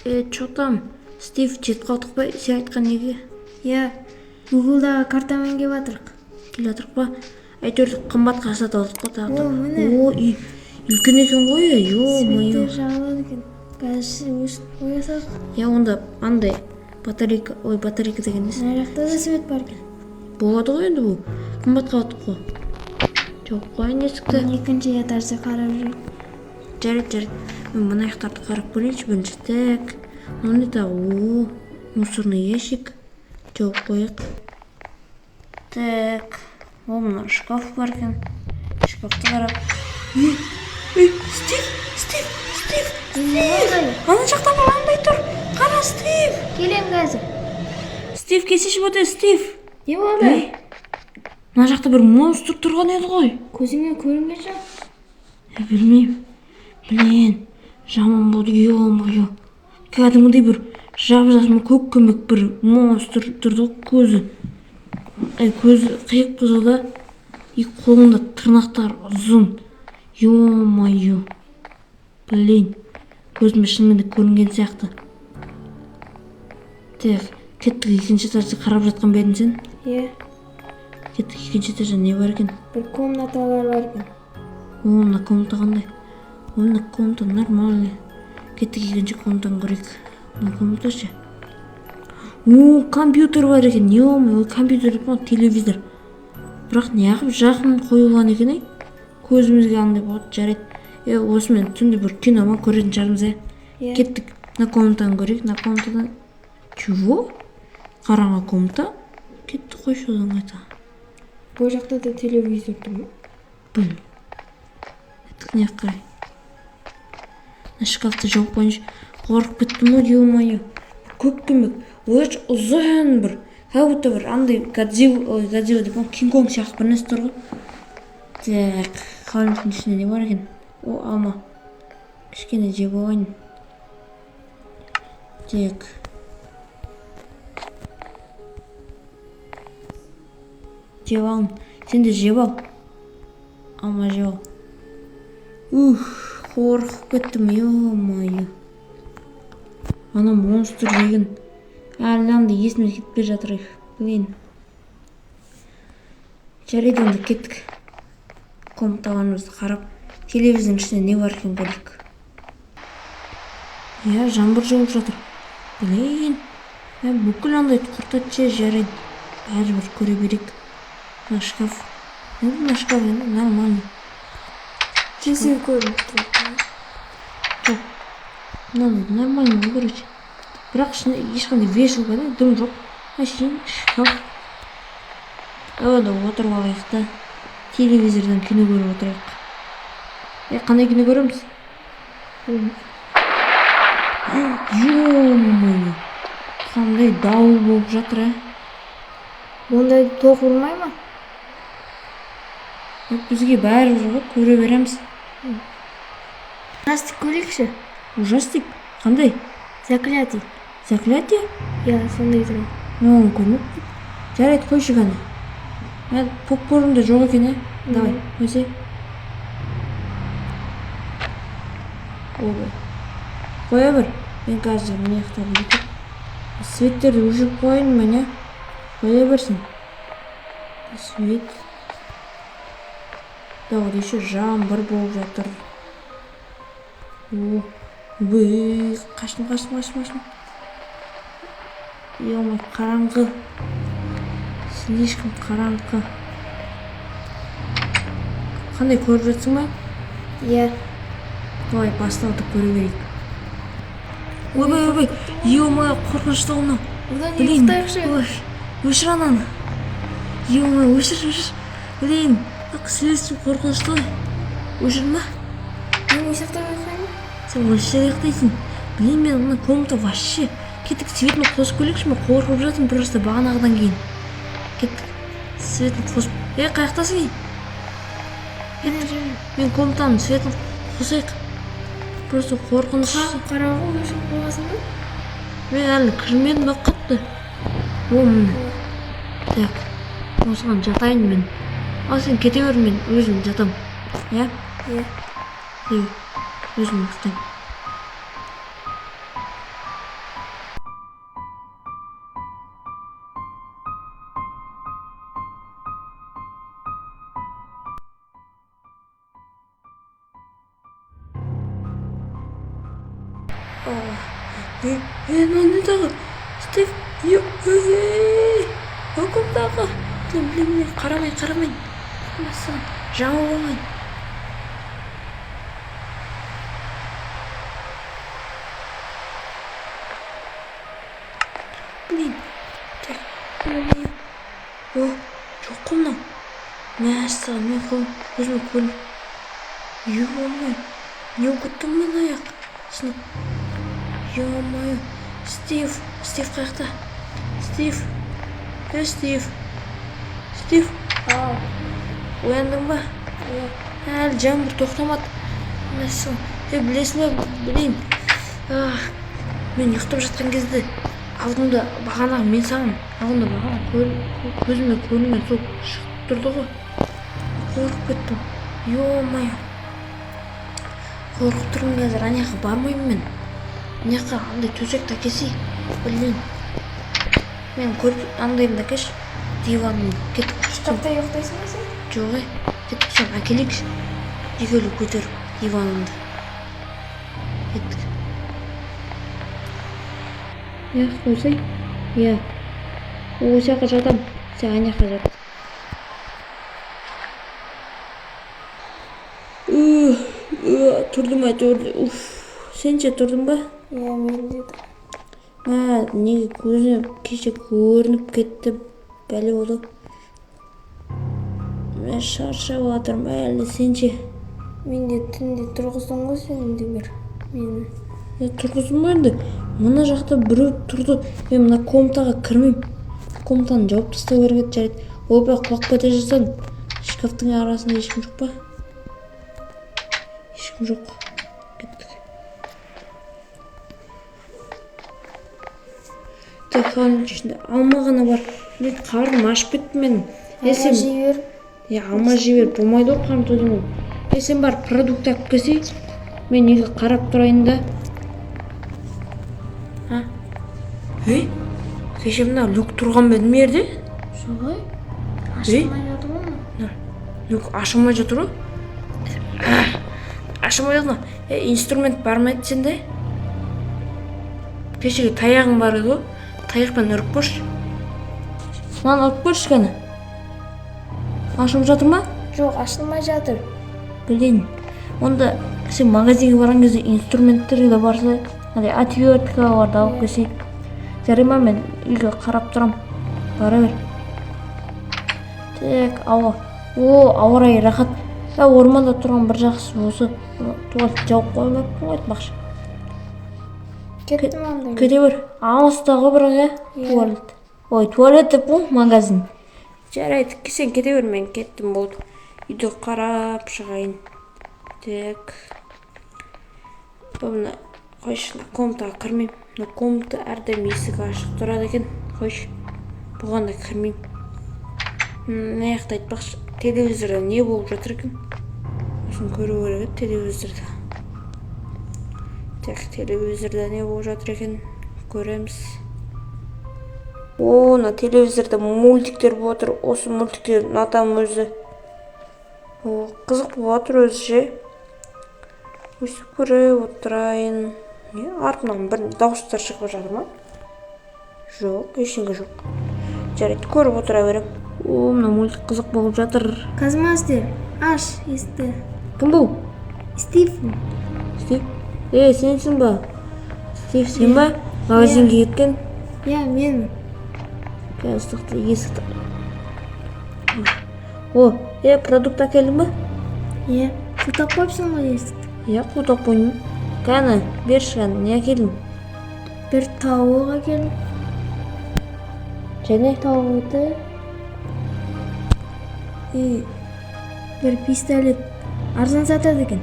Чё там? Стив, жетіп қалдық па? Сен айтқан неге? Иә, Гуглдағы картамен келіп жатырық. Келе жатырық па? Әйтеуір қымбатқа сатып алдық қой тағы да. О, міне. О, үй үлкен екен ғой, ё-моё. Светтер жағылады екен. Қазір өшіріп қоя салайық. Иә, онда андай батарейка, ой, батарейка деген несі? Мына жақта да свет бар екен. Болады ғой енді бұл. Қымбатқа алдық қой. Жауып қояйын есікті. Мен екінші этажды қарап жүрмін. Жарайды, жарайды. Мен мына жақтарды қарап көрейінші бірінші. Так. Мынау не тағы? О, мусорный ящик. Жауып қояйық. Так. О, мына шкаф бар екен. Шкафты қарап. Ей, ей, Стив, Стив, Стив, Стив. Ана жақта бір андай тұр. Қара, Стив. Келем қазір. Стив, келсейші өте, Стив. Не болды? Ей, мына жақта бір монстр тұрған еді ғой. Көзіңе көрінген жоқ. Білмеймін. Блин, жаман болды, ё-моё. Кәдімгідей бір жап-жасыл көк көмек бір монстр тұрды ғой көзі. Ей, көзі қиық қызыл да, и қолында тырнақтары ұзын. Ё-моё. Блин, көзіме шынымен де көрінген сияқты. Так, кеттік екінші этажды қарап жатқан ба едің сен? Иә. Кеттік екінші этажда не бар екен? Бір комнаталар бар екен. О, мына комната қандай? О, мына комната нормальный. Кеттік екінші комнатаны көрейік. Мына комната ше? О, компьютер бар екен. Ё-моё, компьютер деп па, телевизор. Бірақ неғып жақын қойылған екен, ей? Көзімізге андай болады, жарайды. Е, осымен түнде бір кино ма көретін шығармыз, е? Иә. Кеттік. Мына комнатаны көрейік. Мына комнатадан... Чего? Қараңғы комната? Кетті қойшы одан қайта. Бұл жақта да телевизор тұр ма? Блин. Кеттік мына жаққа қарай. Мына шкафты жауып қояйыншы. Қорқып кеттім ғой, ё-моё. Көк көмек. Очень ұзын бір, как будто бір андай Годзилла, ой, Годзилла деп, Кинг Конг сияқты бір нәрсе тұр ғой. Так, холодильниктің ішінде не бар екен? О, алма. Кішкене жеп алайын. Так. Жеп алын. Сен де жеп ал. Алма жеп ал. Ух, қорқып кеттім, ё-моё. Ана монстр деген әлі андай есіме кетпей жатыр. Блин. Жарайды, онда кеттік. Комнаталарымызды қарап, телевизордың ішінде не бар екенін көрейік. Иә, жаңбыр жауып жатыр. Блин. Бүкіл андай құртады ше, жарайды. Бәрібір көре берейік. Мына шкаф. Енді мына шкаф енді нормально. Тесігі көрініп тұр. Жоқ. Мынандай нормально ғой, короче. Бірақ ішінде ешқандай вешалка да дым жоқ. Әшейін шкаф. Онда отырып алайық та. Телевизордан кино көріп отырайық. Е, қандай кино көреміз? Ё-моё. Қандай дауыл болып жатыр, ә? Ондай тоқ ұрмай ма? Жоқ, бізге бәрібір ғой, көре береміз. Ужастик көрейікші. Ужастик? Қандай? Заклятие. Заклятие? Иә, сондай туралы. Мен оны көрмеппін. Жарайды, қойшы кәне. Ә, попкорн да жоқ екен, ә? Давай, қойсай. Ойбай. Қоя бер. Мен қазір мына жақтарды бүйтіп светтерді өшіріп қояйын мен, ә? Қоя берсін. Свет. Да, вот еще жаңбыр болып жатыр. О, бүй, қаштым, қаштым, қаштым, қаштым. Ё-моё, қараңғы. Слишком қараңғы. Қандай көріп жатсың ба? Иә. Давай, басталды, көре берейік. Ойбай, ойбай, ё-моё, қорқынышты ғой мынау. Одан Блин, ұйықтайықшы. ой, өшір ананы. Ё-моё, өшір, өшір. Блин, слишком қорқынышты ғой. Өшірдің ба? Мен осы жақта ұйықтаймын. Сен осы жерде ұйықтайсың. Блин, мен мына комната вообще. Кеттік, светін қосып келейікші, мен қорқып жатырмын просто бағанағыдан кейін. Кеттік. Светін қосып. Ей, қаяқтасың, ей? Мен комнатаның светін қосайық. Просто қорқыныш. Қараңғы өшіріп қойғансың ба? Мен әлі кірмедім ба қатты. О, міне. Так, осыған жатайын мен. Ал сен кете бер, мен өзім жатам. Иә? Иә. Ей, өзім ұйықтаймын. Мынау не тағы? Стив, кім тағы? Блин, қарамай, қарамай. Мәссаған, жамылып алмайын. Блин, так, о, жоқ қой мынау. Мәссаған, мен көзіме көрініп. Ё-моё, не болып кетті мына аяқ? Сынып. Ё-моё, Стив, Стив қаяқта? Стив, Стив, Стив. Ояндың ба? Әлі жаңбыр тоқтамады. Мәссаған, білесің бе, блин, мен ұйықтап жатқан кезде алдымда бағана мен саған алдымда бағана көзіме көрінген сол шығып тұрды ғой. Қорқып кеттім. Ё-моё, қорқып тұрмын қазір. Ана жаққа бармаймын мен. Мына жаққа андай төсекті әкелсей, блин. Мен көріп андайымды әкелші, диванымды. Кеттік. Шкафта ұйықтайсың ба сен? Жоқ, кеттік, сен әкелейікші. Екеулеп көтеріп диванымды. Кеттік. Иә, қойсай. Иә. Осы жаққа жатамын. Сен ана жаққа жат. Тұрдым әйтеуір. Уф. Сен ше тұрдың ба? Иә, мен де. Мә, неге көзіме кеше көрініп кетті, бәле болды. Мен шаршап жатырмын әлі, сен ше? Мен де түнде тұрғыздың ғой сен де бір мені. Тұрғыздым ғой енді. Мына жақта біреу тұрды. Мен мына комнатаға кірмеймін. Комнатаны жауып тастау керек еді, жарайды. Ойбай, құлап кете жаздадым. Шкафтың арасында ешкім жоқ па? Ешкім жоқ. Кеттік. Так, холодильник ішінде алма ғана бар. Мен қарным ашып кетті менің. Алма жей бер. Алма жей бер, болмайды ғой, қарным тойдым ғой. Сен бар продукт алып келсей, мен үйге қарап тұрайын да. А? Ей, кеше мына люк тұрған ба еді мына жерде? Жоқ, ей. Ашылмай жатыр ғой мына. Люк ашылмай жатыр ғой. Ашылмай жатыр ғой. Инструмент бар ма еді сенде? Кешегі таяғың бар еді ғой. Таяқпен ұрып көрші. Мынаны ұрып көрші кәні. Ашылып жатыр ма? Жоқ, ашылмай жатыр. Блин, онда сен магазинге барған кезде инструменттерге де барса, андай отверткаларды алып келсей. Жарай ма, мен үйге қарап тұрам. Бара бер. Так, ауа. О, ауа райы рахат. Орманда тұрған бір жақсысы осы. Туалет жауып қоймаппын ғой айтпақшы. Кеттім анда. Кете бер. Алыста ғой бірақ, иә? Туалет. Ой, туалет деп қой, магазин. Жарайды, сен кете бер, мен кеттім болды. Үйді қарап шығайын. Так. Мына қойшы, мына комнатаға кірмеймін. Мына комната әрдайым есігі ашық тұрады екен. Қойшы. Бұған да кірмеймін. Мына жақта айтпақшы, телевизорда не болып жатыр екен? Осыны көру керек еді телевизорда. Так, телевизорда не болып жатыр екен? Көреміз. О, мына телевизорда мультиктер болып жатыр. Осы мультиктер ұнатамын өзі. О, қызық болып жатыр өзі ше. Өстіп көріп отырайын. Не, артынан бір дауыстар шығып жатыр ма? Жоқ, ештеңе жоқ. Жарайды, көріп отыра беремін. О, мына мультик қызық болып жатыр. Казмастер, аш есікті. Кім бұл? Стив. Стив? Сенсің ба? Стив, сен ба? Магазинге кеткен? Иә, мен. Қазір тоқта, есікті. О, продукт әкелдің ба? Иә, құлтап қойыпсың ғой есікті. Иә, құлтап қойдым. Кәні, берші кәні, не әкелдің? Бір тауық әкелдім. Және? Тауық еті. Бір пистолет. Арзан сатады екен.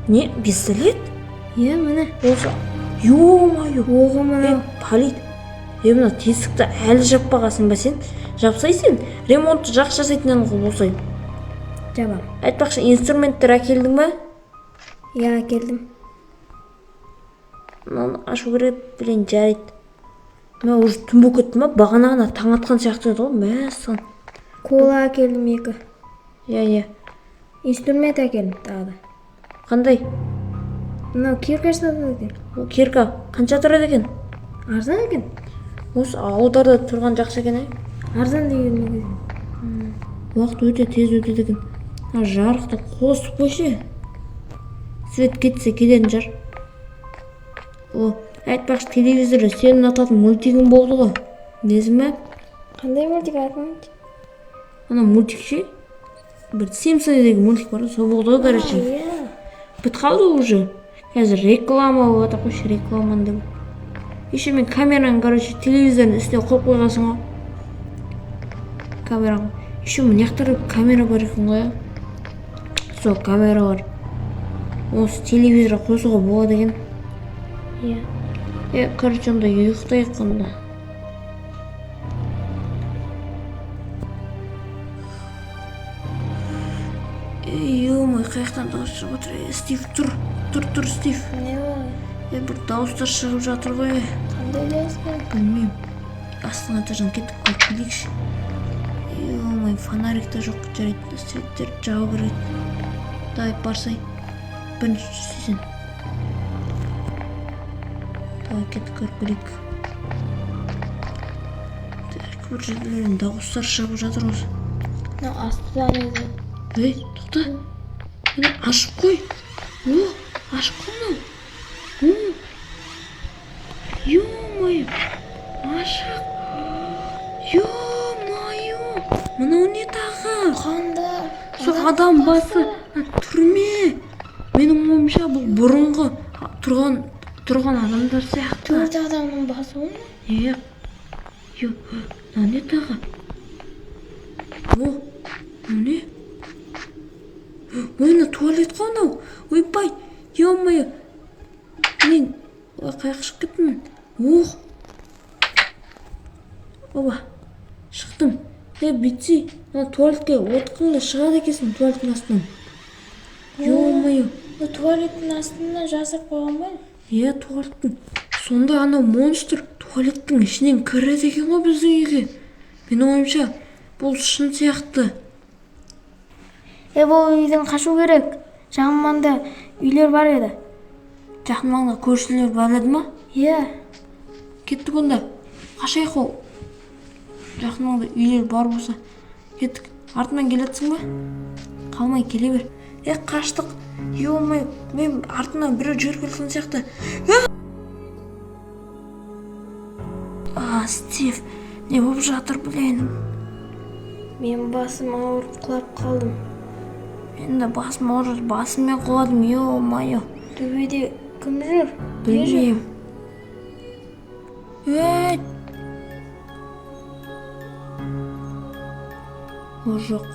Не, пистолет? Иә, міне. Осы. Ё-моё. Оғы мынау. Палит. Мына тесікті әлі жаппағансың ба сен? Жапсай сен. Ремонтты жақсы жасайтын едің ғой болсай. Жабам. Айтпақшы, инструменттер әкелдің ба? Иә, әкелдім. Мынаны ашу керек, блин, жарайды. Мә, уже түн болып кетті ма? Бағана ғана таң атқан сияқты еді ғой, мәссаған. Кола әкелдім 2. Иә, иә. Инструмент әкелдім тағы да. Қандай? Мынау кирка сатады екен. О, кирка қанша тұрады екен? Арзан екен. Осы ауылдарда тұрған жақсы екен, ә? Арзан деген негізі. Уақыт өте тез өтеді екен. Мына жарықты қосып қойшы. Свет кетсе кететін шығар. О, айтпақшы, телевизорда сен ұнататын мультигің болды ғой. Білесің бе? Қандай мультик, айтыңызшы? Ана мультик ше? Бір Симпсоны деген мультик бар ғой, сол болды ғой, короче. Иә. Бітіп қалды уже. Қазір реклама болып жатыр, қойшы рекламаны деп. Еще мен камераны, короче, телевизордың үстіне қойып қойғансың ғой. Камераны. Еще мына жақта камера бар екен ғой, иә? Сол камера бар. Осы телевизорға қосуға болады екен. Иә. Короче, онда ұйықтайық онда. Ё-моё, қай жақтан дауыс шығып жатыр? Стив, тұр, тұр, тұр, Стив. Не бар? Бір дауыстар шығып жатыр ғой. Қандай дауыстар? Білмеймін. Астыңғы этаждан кетіп көріп келейікші. Ё-моё, фонарик та жоқ, жарайды, светтерді жағу керек. Давай, барсай. Бірінші сен. Давай, кетіп көріп келейік. Так, бір жерлерден дауыстар шығып жатыр осы. Мынау астыда не? Ей, тоқта. Міне ашып қой. О, ашып қой мынау. О. Ё-моё. Ашық. Ё-моё. Мынау не тағы? Қанда. Сол адам басы. Түрме. Менің ойымша бұл бұрынғы тұрған адамдар сияқты. Төрт адамның басы ғой мынау? Е. Ё, мынау не тағы? О, мынау не? Ой, мына туалет қой мынау. Ойбай, ё-моё. Мен, ой, қаяққа шығып кеттім мен? Ох. Оба, шықтым. Бүйтсе, мына туалетке отқыңда шығады екенсің туалеттің астынан. Ё-моё. Бұл туалеттің астына жасырып қойған ба? Е, туалеттің. Сонда анау монстр туалеттің ішінен кіреді екен ғой біздің үйге. Менің ойымша, бұл шын сияқты. Бұл үйден қашу керек. Жақын маңда үйлер бар еді. Жақын маңда көршілер бар еді ма? Иә. Кеттік онда. Қашайық ол. Жақын маңда үйлер бар болса. Кеттік. Артынан келатсың ба? Қалмай келе бер. Қаштық. Ё-моё, мен артынан біреу жүгіріп келген сияқты. А, Стив, не болып жатыр, блин? Мен басым ауырып құлап қалдым. Мен де басым ауырып, басыммен құладым, ё-моё. Төбеде кім жүр? Білмеймін. Ей! О, жоқ.